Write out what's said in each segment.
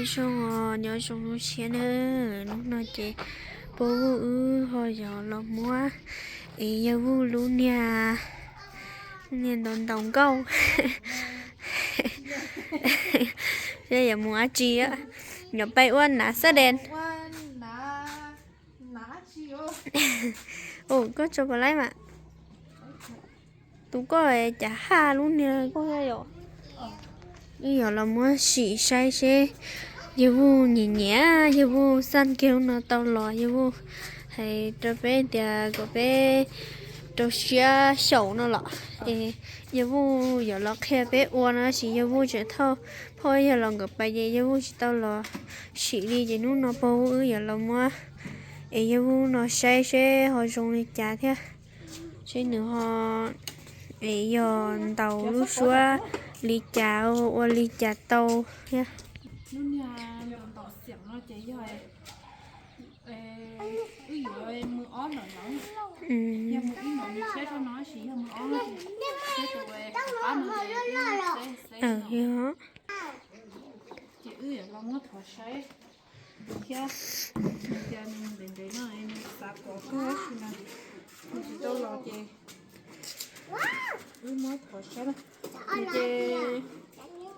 Nyob zoo os, nyob zoo lub sij hawm na, hnub no ces pog Vuj wb ho yog los muab es yawg Vuj lub niag, niag ntaus ntaus nkauj, seb yuav mus dab tsi, yuav pais ua nav xab dees. Ua koj tso pov laib mas. Tus koj cas haj lub niag koj yom. Wb yog los muab sim saib seb yawg Vuj nyiam nyiam, yawg Vuj xaj kiag lub no tau los, yawg Vuj hais rau peb tias kom peb rau siab xyaum no los es yawg Vuj yuav los qhia peb ua no, tab sis yawg Vuj tseem thauj phauj yawg los nkawd pais ces yawg Vuj tsis tau los sim li, ces hnub no pog Vuj wb yuav los muab es yawg Vuj no saib seb ho zoo li cas thiab, seb nws ho es yog ntaus lub suab li cas, ua li cas tau thiab. Wb yuav mus ob ntawm no, yog mus ib ntawm nws tshiab rau no, tab sis yog mus ob no ces tshiab rau qab no ces wb xeb xeb no. Ces wb yuav los muab thov saib thiab, nws tias nws ntev ntev no nws xav kom kawg tab sis mas nws tsis tau los ces wb muab thov saib na. Nws ces,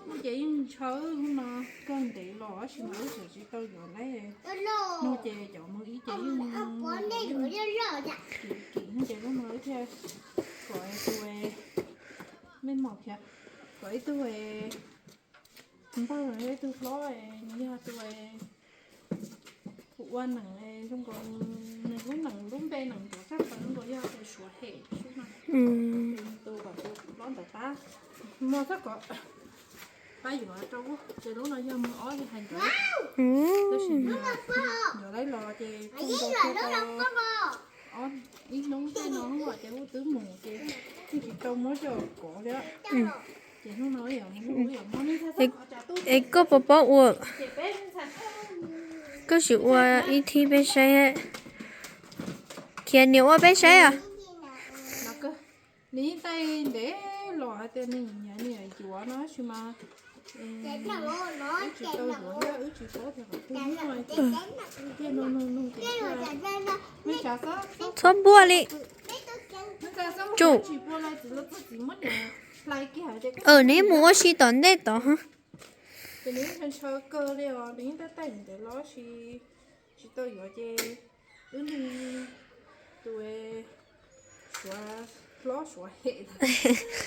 nws ces yeej ntshaw hnub no kawg ntev los tab sis mas wb tseem tsis tau yuav lawm. Hnub ces cov mus ib ces yeej kim kim hnub ces hnub no wb thiaj kom tus me mom thiab, kom ib tug npawg los yog ib tug hlob, nws yog tus ua nees zoo nkaus, nws lub nees lub npe nees nrov tshaj plaws zoo nkaus yog tus Suav hem xwb no. Ces nws tus kom tus hlob ntawd pab, muab txhob kov, pab yuav rau, ces lub no yog mus ob li hais ntawd. Tab sis yuav lawv los ces zoo nkaus tau ib hnub tej no ces wb twb mus ces yeej tsis tau muab coj kov thiab. Ces hnub no wb yuav, es koj puas paub ua? Koj sim ua ib thib peb saib. Khiav niam ua peb saib os. Nws yeej taij ntev los hais tias nws nyiam yuav no tab sis mas wb tsis tau yuav thiab wb tsis paub tias qhov twg no ces thiaj nug nug nug ces thiaj, txhob npuaj li. Tsuj. Neb mus ua si tom ntej tod. Ces nws yeej ntshaw kawg li os, nws yeej taij taij ntev los sis tsis tau yuav ces wb nug tus Suav hlob Suav hem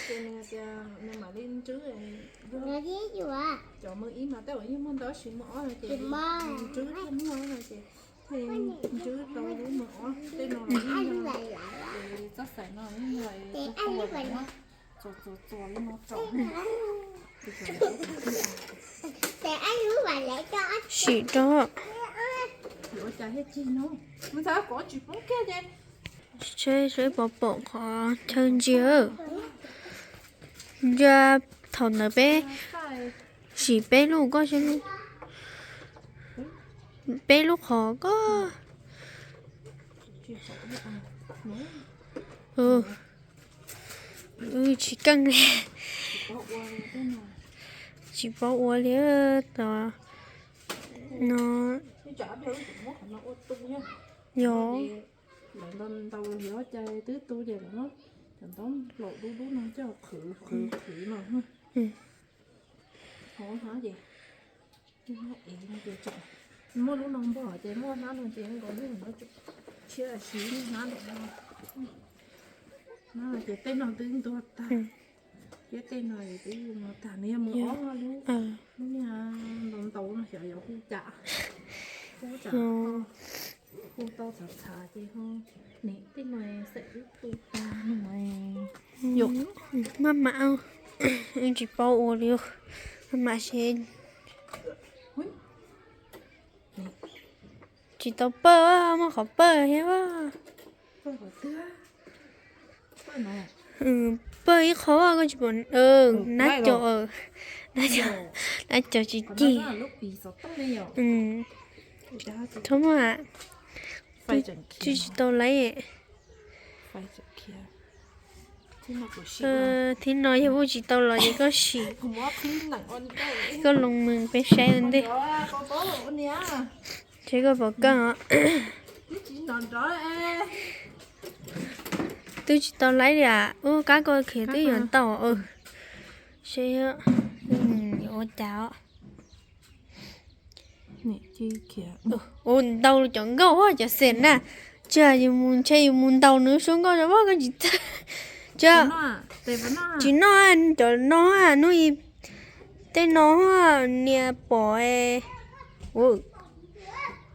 ces nws tias nws mam li nrwb, cov mus ib mas tej uas yeej muaj ntau sis mus ob no ces nrwb thiaj muaj no ces thiaj nrwb tau lub mus ob tej no los yeej yog, ces txoj xaim no yeej yog tus tua txuas txuas txuas li no rau. Sim rau. Seb seb puas pom qhov chaw ntsia. Ntsia thaum ntawd peb sim peb lub, koj seb, peb lub qhov koj. Wb tsis keej li, tsis paub ua li. Tom no yog lawv ntau ntau los yog cas twb tu ces lawv muab cov ntaub nplaum dub dub no coj qhwv qhwv qhwv no. Hov hnab ces muaj ev no ces tseem muaj lub no npog ces muaj hnab no ces nkaus yog no tshiab siv hnab no. Hnab no ces tej no twb ntuag tag, thiab tej no twb mus tag, nws yog mus ob lub, lub niag ntau ntau no xyov yuav hu cas, hu cas, hu tau txhav txhav ces ho, niam tej no xaim wb tu tag no. Maj mam, wb tsis paub ua li, maj mam seb. Tsis tau pawj, muaj qhov pawj thiab. Pawj ib qho koj tsis pom, nab co, nab co tsis cig. Txhob muaj, twb tsis tau laib. Thib no yog kuj tsis tau los ces koj sim, koj loo mus peb saib ua ntej. Saib koj puas kawg os. Twb tsis tau laib li as, ub kab koj khiav twb yuav tau. Seb yuav ua cas os. Ua ntau cov nkauj cov xeem na. Tsam yus mus ntshe yus mus ntaus nws lub suab nkauj rau koj tsis txawj. Tsis noj, cov no hnub ib, tej no nias pom,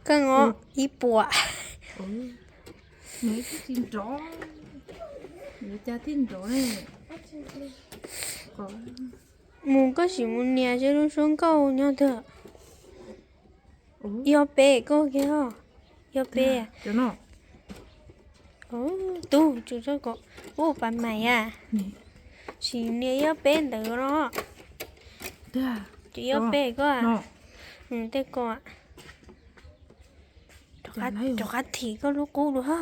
koj ib puas. Mus koj sim mus nias seb lub suab nkauj nyob twg. Yog peb koj kiag, yog peb. Tub tsuas tso kom, ub pas mais a. Sim nias yog peb ntawd no. Ces yog peb koj, tej ko. Rov qab thim koj lub qub dua.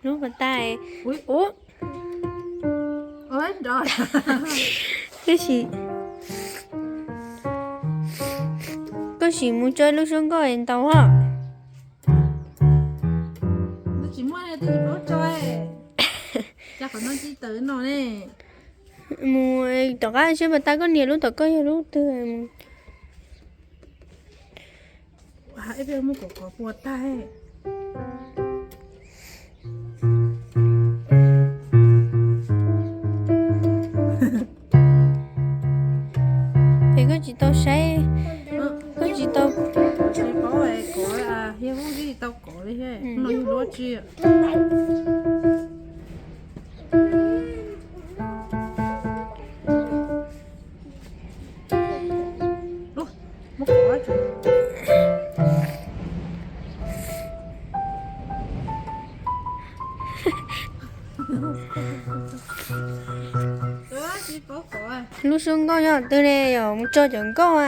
Lub pas tas. Koj sim mus tso lub suab nkauj es ntaus os. Mus rov qab seb pas tas koj nias lub tom koj yog lub twg. Es koj tsis tau saib, koj tsis tau. Lub suab nkauj yog twg ne, yog mus tso cov nkauj a.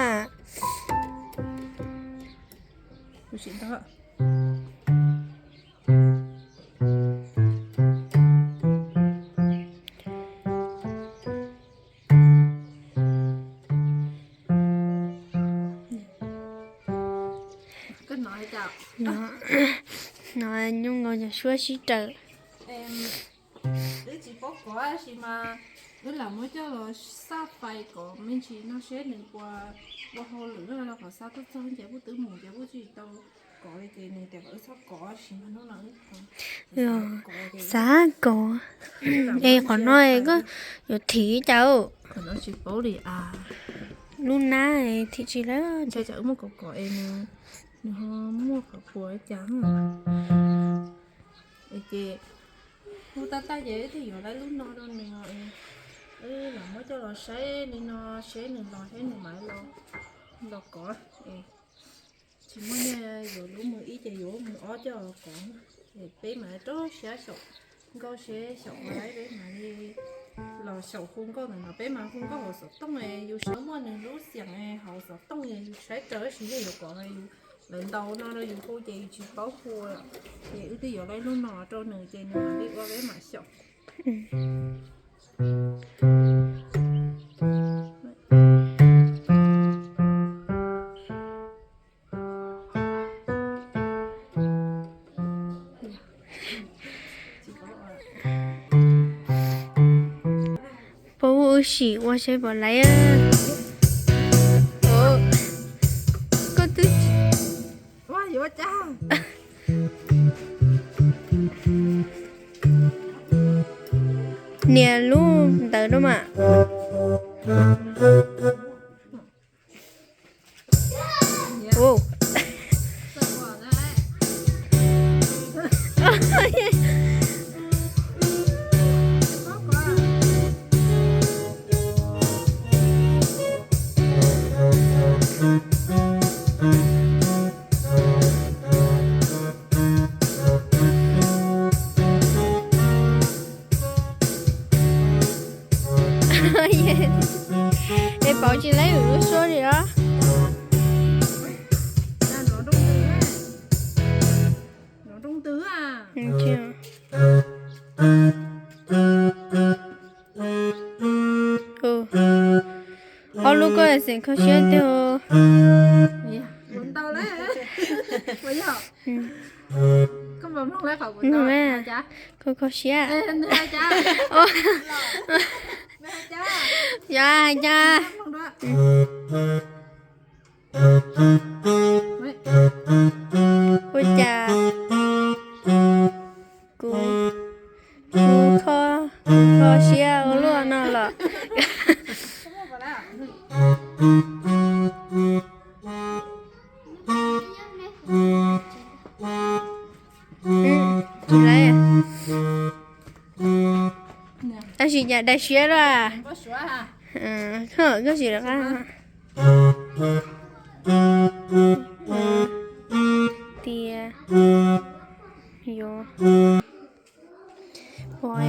No nyuj nkaus cov suab sib raws. Wb tsis paub kov tab sis mas wb lam muab coj los xaj fais kov me ntsis no seb nws puas ua hauj lwm no, rau qhov xa tuaj txog ces kuj twb mus ces kuj tsis tau kov li ces nws tias kom wb txhob kov tab sis mas hnub no wb xav kov. Es qhov no koj yuav thim cas? Qhov no tsis paub li as. Lub nab thim tsis lawm. Ntshai tsam wb muab kov kov es nws, nws ho muaj qhov puas cas. Es ces hu tab tab ces wb thiaj yuav lawv lub no rau nws os. Wb lam muab coj los saib li no, saib nws los saib nws mam los kov. Tsis muaj nyiaj yuav lub mus ib ces yuav lub mus ob coj los kov. Es peb mam rau siab xyaum nkauj seb xyaum ua laib peb mam li los xyaum hu nkauj ntawm no. Peb mas hu nkauj hauv xov tooj, yus saib muaj nws lub xiam hauv xov tooj yus saib raws tab sis yog yuav kov lawv ntaus no rau yus hu ces yus tsis paub hu. Ces wb twb yuav lawv lub no rau nws ces nws mam li ua peb mam xyaum. Puas ua wb sim ua seb puas laiv. Koj twb nias lub ntawd rau mas. Es pauv tsis laib lub suab li os. Ob lub koj xeem kho siab tiag. Kho kho siab. Yog hais cas? Ua cas kuv, kuv kho, kuv kho siab ua luaj no los? Tsis laiv. Tab sis cas dai siab lawm. Koj tsis lawv qab tias yuav pom.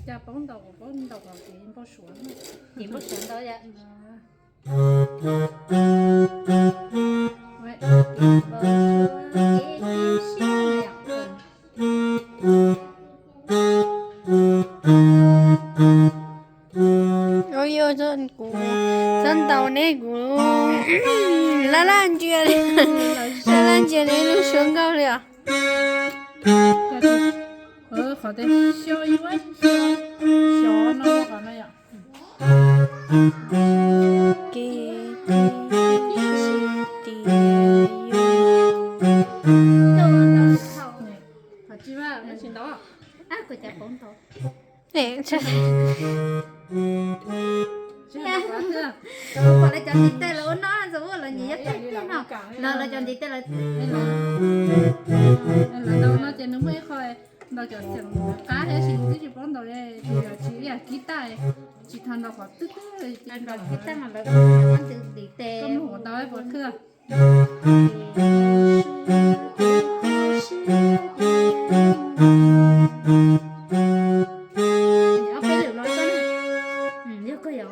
Cas paub ntau, paub ntau, ces npau suav, ces npau suav ntau. Kuv txhob ntaus neb, kuv laj laj ntsia li, laj laj ntsia li lub suav nkauj li os. Qhov tias xyov ib, xyov no, qhov no yom. Kev tias yog qhov tsis vaj tsis ntau. Kuv cas paub ntau. Pom lawv cov ntiv tes lawv ua no, ntxov ua los nyiam yog tes no, los lawv cov ntiv tes lawv, lawv ntau no ces nws muaj ib qho ntau cov xeem qab thiab, sis nws twb tsis paub ntau, tsis ib yam kib taj, tsis tau ntau qhov twg twg li. Kib taj mas lawv ntws ntiv tes, koj mus ua tau puas khwb. Ob peb lwm los, yog koj yog,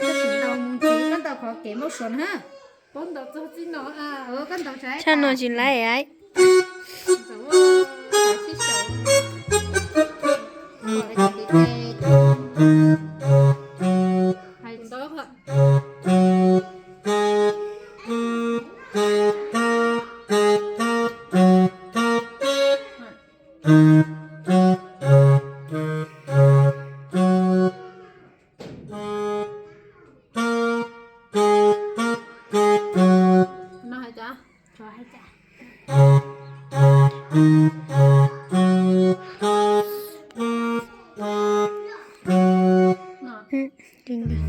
koj tsis ntaus mus ntxiv, koj ntaus qhov kev npau suav na. Koj ntaus txog txij no, koj ntaus tshaj no tsis laiv. No hais cas?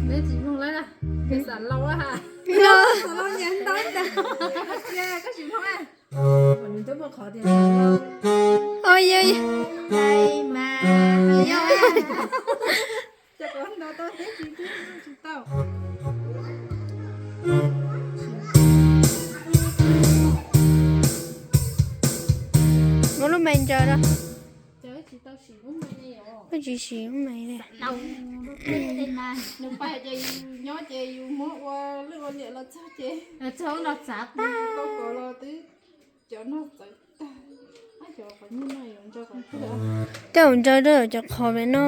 Neb tsis mloog lawm, xav laus ha. Xav laus nyias ntau ntau. Koj tsis mloog a? Nws twb muaj qhov tias xav laus. Oi, mas yog. Muab lub me ntsaws rau. Koj tsis siv lub mais li. Nws pais ces yus nyob ces yus muab ua lwj ua liam los txog ces txog no txav tag. Tau kom los twb cov no txawv tag. Tej zaum ntsaws rau cov qhov pem no.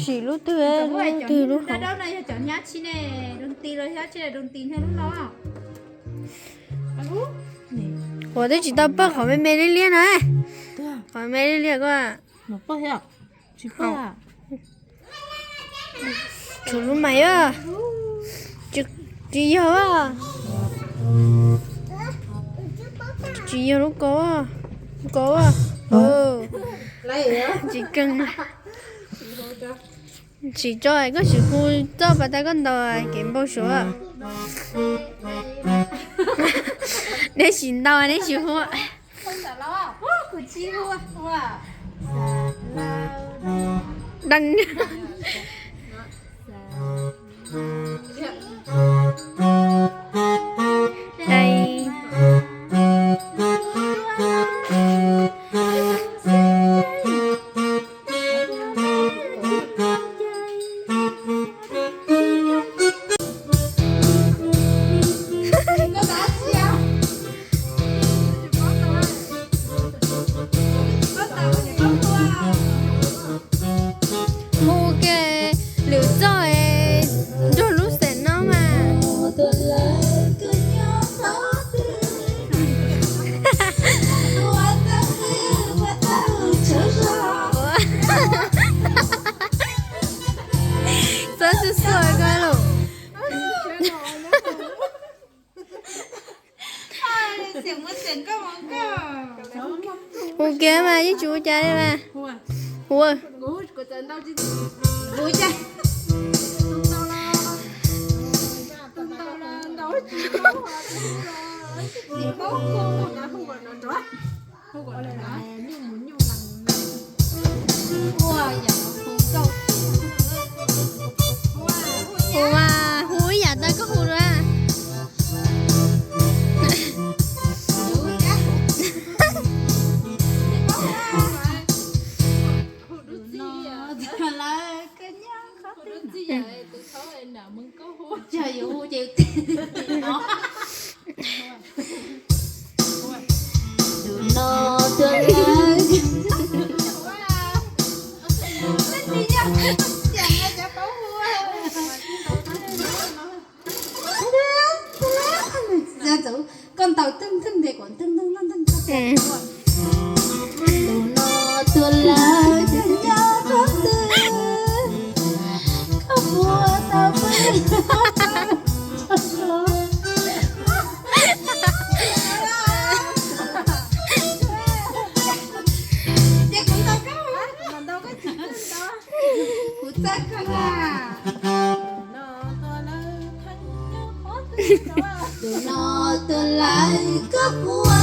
Sim lub twg, lub twg lub hauv. Ua twb tsis tau pawj qhov me me liab liab na. Qhov me liab liab koj. Tshuav lub mais a. Tsis yog a. Tsis yog lub ko, lub ko a. Tsis keeg. Tsis tso koj sim hu txoj pas tas koj ntaus kev npau suav. Neb sim ntaus neb sim hu. Deeg. Hu kiag lwm txoj nrog lub xeem no mas. Txhob xub xuav koj lauj. Hu kiag mas yeej tsis ua cas li mas. Hu. Hu mas, hu ib yam tau koj hu dua. Koj ntaus twg twg ntes kom nteg nteg noj nteg. Tus no tuag lawm ces nyob qhov twg, koj puas tau pw. Ces kuv ntaus koj, kuv txawj koj na. Tus no tuag lawm koj puas